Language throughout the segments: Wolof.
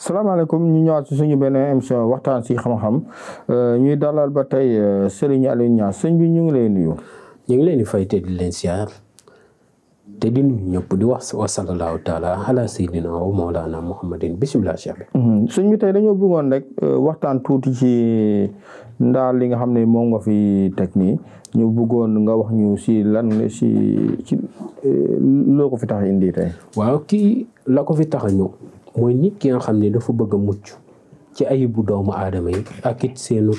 salaamaaleykum ñu ñëwaat ci suñu benn émission waxtaan ci xam-xam ñuy dalal ba tey Serigne Alioune Niass sëñ bi ñu ngi lay nuyu. ñu ngi leen di fay te di leen siyaar te di nuyu ñëpp di wax wa sallallahu taala ala sayyidina wa mawlana muhammadin bisimilah cheikh bi. sëñ bi tey dañoo bëggoon rek waxtaan tuuti ci ndaal li nga xam ne moom nga fi teg nii ñu bëggoon nga wax ñu ci lan ci loo ko fi tax indi tey. waaw kii la ko fi tax a ñëw mooy nit ki nga xam ne dafa bëgg a mucc ci ayibu doomu aadama yi ak it seenu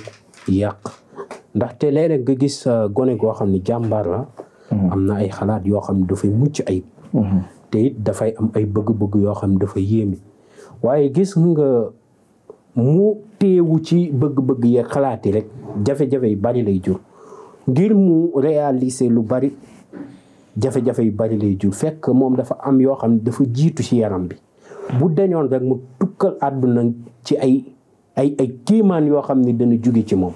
yàq ndaxte léeg-léeg nga gis gone goo xam ne jàmbaar la. am na ay xalaat yoo xam ne dafay mucc ayib. te it dafay am ay bëgg-bëgg yoo xam ne dafa yéeme waaye gis nga mu teewu ci bëgg-bëgg yeeg xalaat yi rek jafe-jafe yu bari lay jur ngir mu réaliser lu bari jafe-jafe yu bari lay jur fekk moom dafa am yoo xam ne dafa jiitu ci yaram bi. bu dañoon rek mu tukkal àdduna ci ay kiimaan yoo xam ne dana jóge ci moom.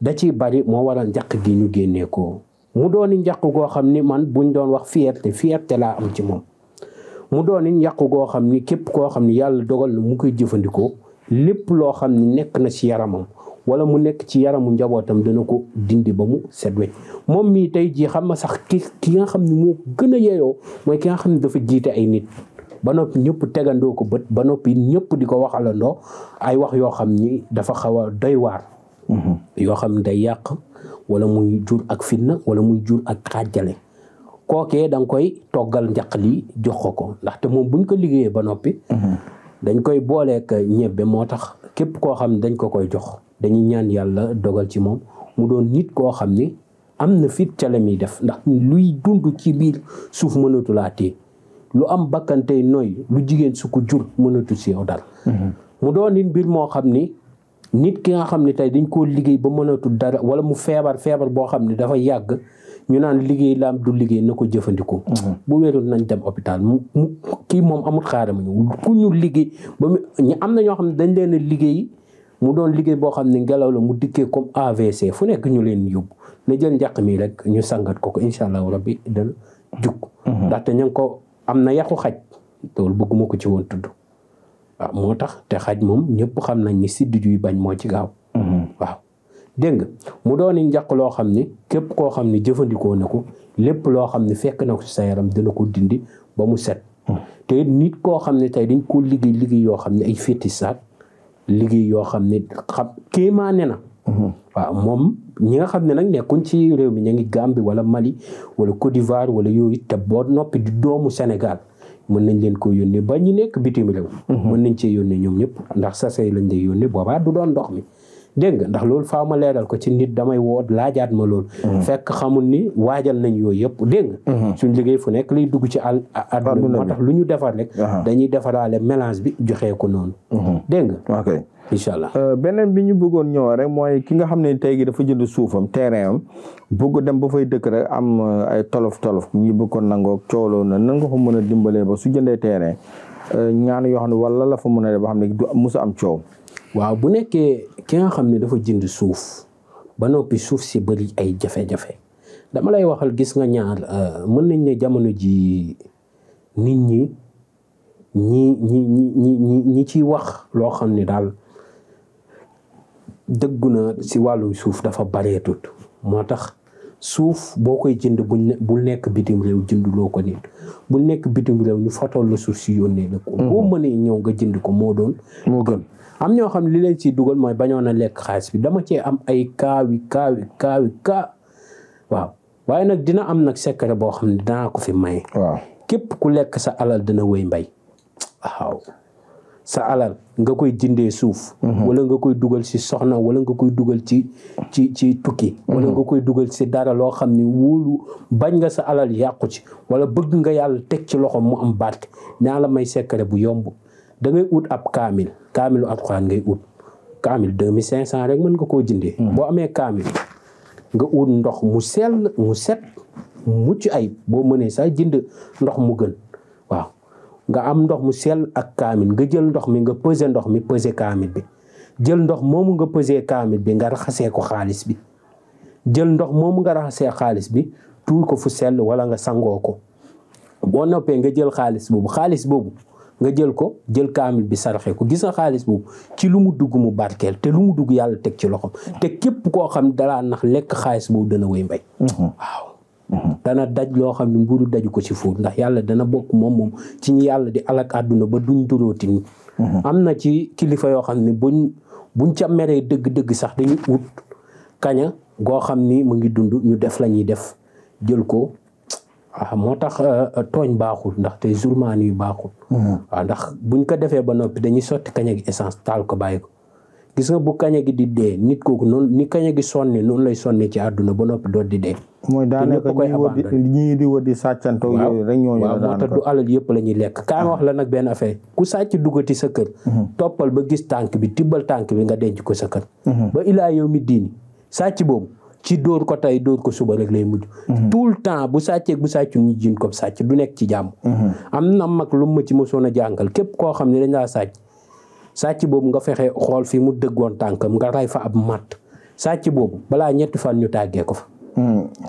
da ciy bari moo waral njaq gi ñu génnee ko mu dooni njaq goo xam ni man buñ doon wax fierté laa am ci moom. mu dooni njaq goo xam ni képp koo xam ni yàlla dogal na mu koy jëfandikoo lépp loo xam ni nekk na ci yaramam wala mu nekk ci yaramu njabootam dana ko dindi ba mu set wecc moom mii tey jii xam nga sax ki nga xam ni moo gën a yeyoo mooy ki nga xam ne dafa jiite ay nit. ba noppi ñëpp tegandoo ko bët ba noppi ñëpp di ko waxalandoo ay wax yoo xam ni dafa xaw a doy waar. yoo xam ne day yàq wala muy jur ak fitna wala muy jur ak xaajale. kookee da nga koy toggal njaq li jox ko ndaxte moom buñ ko liggéeyee ba noppi. dañ koy booleek ñebbe moo tax képp koo xam ne dañ ko koy jox dañuy ñaan yàlla dogal ci moom mu doon nit koo xam ni am na fit ca la muy def ndax luy dund ci biir suuf mënatu laa téye lu am bakkantey nooy lu jigéen su ko jur mënatu si yow dara. mu doon nit mbir moo xam ni nit ki nga xam ne tey dañ koo liggéey ba mënatu dara wala mu feebar boo xam ne dafa yàgg ñu naan liggéey laam du liggéey na ko jëfandikoo. bu wéerul nañ dem hôpital mu kii moom amul xaaral ma ñu ku ñu liggéey ba mu am na ñoo xam ne dañ leen a liggéey mu doon liggéey boo xam ne ngelaw la mu dikkee comme AVC fu nekk ñu leen yóbbu na jël njaq mi rek ñu sangat ko incha allahu rabbi dana jug. ndaxte ñu ngi ko am na yàqu xaj loolu bëgguma ko ci woon tudd waaw moo tax te xaj moom ñëpp xam nañ ni siddiit yu bañ moo ci gaaw. waaw dégg nga mu doon njaq loo xam ni képp koo xam ni jëfandikoo na ko lépp loo xam ne fekk na ko ci sa yaram dina ko dindi ba mu set. te nit koo xam ne tey dañ ko liggéey yoo xam ne ay fétisaat liggéey yoo xam ne kéemaane na. waaw moom ñi nga xam ne nag nekkuñ ci réew mi ñu ngi Gambie wala Mali wala Côte d'Ivoire wala yooyu te boo noppi di doomu Sénégal mën nañ leen ko yónnee ba ñu nekk bitim réew. mën nañ cee yónnee ñoom ñëpp ndax sachet lañ lay yónnee boobaa du doon ndox mi. dégg nga ndax loolu faaw ma leeral ko ci nit damay woot laajaat ma loolu. fekk xamul ni waajal nañ yooyu yëpp dégg nga. suñ liggéey fu nekk lay dugg ci àdduna moo tax lu ñu defar rek. dañuy defaraale mélange bi joxee ko noonu. dégg nga. ok incha allah. beneen bi ñu bëggoon ñëw rek mooy ki nga xam ne tey gi dafa jënd suufam terrain am bëgg dem ba fay dëkk rek am ay tolof ñu bëgg ko nangoo cooloo na nan nga ko mën a dimbalee ba su jëndee terrain ñaan yoo xam ne wala la fa mën a def ba xam ne du musa am coow. waaw bu nekkee ki nga xam ne dafa jënd suuf ba noppi suuf si bëri ay jafe-jafe dama lay waxal gis nga ñaar mën nañ ne jamono ji nit ñi ciy wax loo xam ne daal dëggu na si wàllum suuf dafa bareetut moo tax suuf boo koy jënd bul nekk bitim réew jënduloo ko nit bul nekk bitim réew ñu fotool la suuf si yónnee la ko boo mënee ñëw nga jënd ko moo gën am ñoo xam ne li leen ciy dugal mooy bañoon a lekk xaalis bi dama cee am ay kaa waaw waaye nag dina am nag secret boo xam ne danaa ko fi maye. waaw képp ku lekk sa alal dina wéy mbay waaw sa alal nga koy jëndee suuf. wala nga koy dugal ci soxna wala nga koy dugal ci tukki. wala nga koy dugal ci dara loo xam ne wóolu bañ nga sa alal yàqu ci wala bëgg nga yàlla teg ci loxo mu am barke naa la may secret bu yomb. da ngay ut ab kaamilu alxuraan ngay ut kaamil 2500 rek mën nga koo jëndee. boo amee kaamil nga ut ndox mu sell mu set mucc ayib boo mënee sax jënd ndox mu gën waaw nga am ndox mu sell ak kaamil nga jël ndox mi nga peser ndox mi peser kaamil bi jël ndox moomu nga peser kaamil bi nga raxasee ko xaalis bi jël ndox moomu nga raxasee xaalis bi tuur ko fu sell wala nga sangoo ko boo noppee nga jël xaalis boobu nga jël kaamil bi saraxe ko gis nga xaalis boobu ci lu mu dugg mu barkeel te lu mu dugg yàlla teg ci loxom te képp koo xam dalaa nax lekk xaalis boobu dana wéy mbay waaw dana daj loo xam ne mburu daju ko ci fóot ndax yàlla dana bokk moom ci ñi yàlla di alak àdduna ba duñ durooti nit am na ci kilifa yoo xam ne buñ ca meree dëgg-dëgg sax dañuy ut kaña goo xam ni mu ngi dund ñu def la ñuy def jël ko waaw moo tax tooñ baaxul ndax te jourmaan yu baaxul waaw ndax buñ ko defee ba noppi dañuy sotti kaña gi essence taal ko bàyyi ko gis nga bu kaña gi di dee nit kooku noonu ni kaña gi sonne noonu lay sonne ci àdduna ba noppi doot di dee mooy daanaka ñi di wër di sàccantoo yooyu rek ñooñu waaw moo tax du alal yëpp la ñuy lekk kaay wax la nag benn affaire ku sàcc duggati sa kër toppal ba gis tànk bi tibbal tànk bi nga denc ko sa kër ba ilaa yow mi diini sàcc boobu ci dóor ko tey dóor ko suba rek lay mujj tout le temps bu sàcceeg bu sàccu ñu jiin ko sàcc du nekk ci jàmm am na mag lu ma ci mosoon a jàngal képp koo xam ne dañ laa sàcc boobu nga fexe xool fi mu dëggoon tànkam nga ray fa ab matt sàcc boobu balaa ñetti fan ñu tàggee ko fa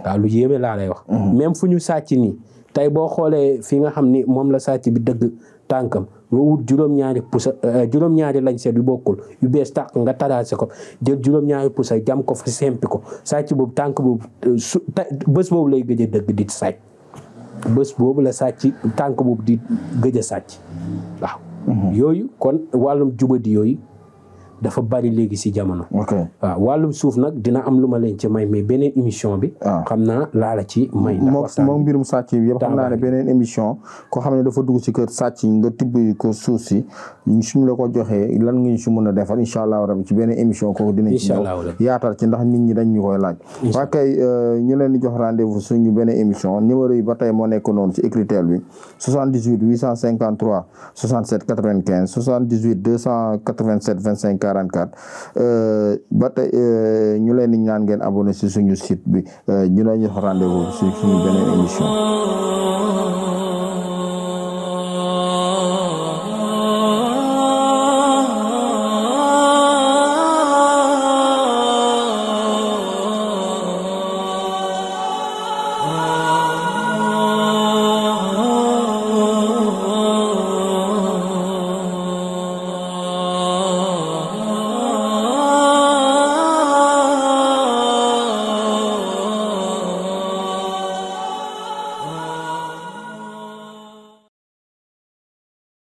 waaw lu yéeme laa lay wax même fu ñu sàcc nii tey boo xoolee fi nga xam ni moom la sàcc bi dëgg tànkam nga wut juróom-ñaari lañ seet yu bokkul yu bees tàq nga taraase ko jël juróom-ñaari pusa jam ko fa sempi ko sàcc boobu tànk boobu bés boobu lay gëj a dëgg di sàcc bés boobu la sàcc tànk boobu di gëj a sàcc waaw yooyu kon wàllum jubadi yooyu dafa bari léegi ci jamono waaw wàllum suuf nag dina am lu ma leen ci may mais beneen émission bi xam naa laala ci may moom mbirum sàcc bi yëpp xam naa ne beneen émission koo xam ne dafa dugg ci kër sàcc nga tibb ko suuf si suñu la ko joxee lan nga ñu si mën a defal incha allah rabi ci beneen émission kooku dinañ ci ñëw yaatal ci ndax nit ñi dañ ñu koy laaj waa kay ñu leen di jox rendez-vous suñu beneen émission numéro yi ba tey moo nekk noonu ci écritel bi 78 853 67 95 78 287 25 44 ba tey ñu leen di ñaan ngeen abonné ci suñu site bi ñu leen jox rendez-vous ci suñu beneen émission